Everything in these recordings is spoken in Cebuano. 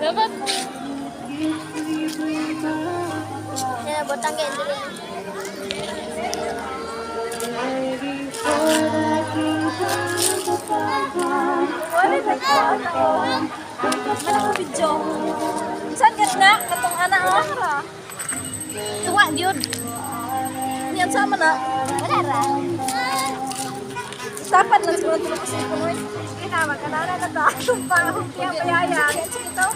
Dapat. Kaya botang kayo dili. Wala na ko. Mana ko video. Saan ka na? Katong ana oh. Tuwa gyud. Niyan sama na. Wala ra. Tapan lang siguro tulong ko sa ipon. Sige na, magkanana na ta. Tumpa, humpiya payaya. Ito.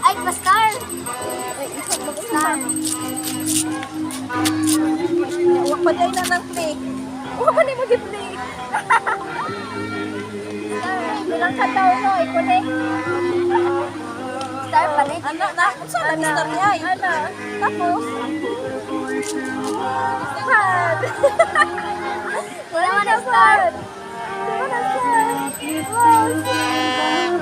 Ay, pastar. Ay, ikaw mag-star. Wa pa day na ng play. Wa pa day mag-play. Bilang ka taon no, i-connect. Star pa ni. Ana na, unsa na Mr. Yay? Ana. Tapos Pad. Wala man na star. Wala na star. Wow. Yeah.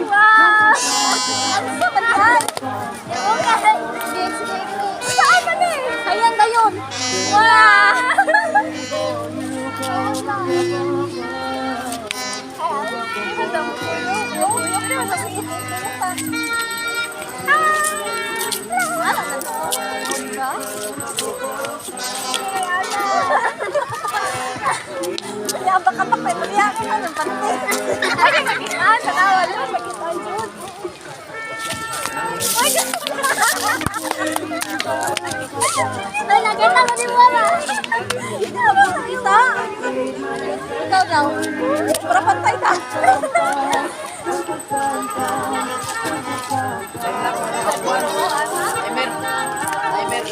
Wow! Ano sa man yan? Okay. Sige, sige, sige. Saan man eh? Ayan na yun. Wow! Ya, baka pa kaya ka ng pante. Ay, magitaan, tanawa, di ba magitaan, Jud? Ay, Ay, nakita mo ni Wala. Hindi mo makita. Ikaw daw. Para pantay ta. Timer. Timer.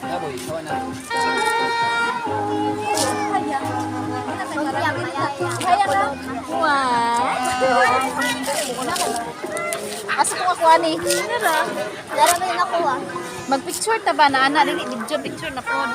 Gaboy, sawa na. Kaya na. Wow. Asa ko ako ani? Laro na yun ako ah. Magpicture ta ba na ana dili video picture na pod.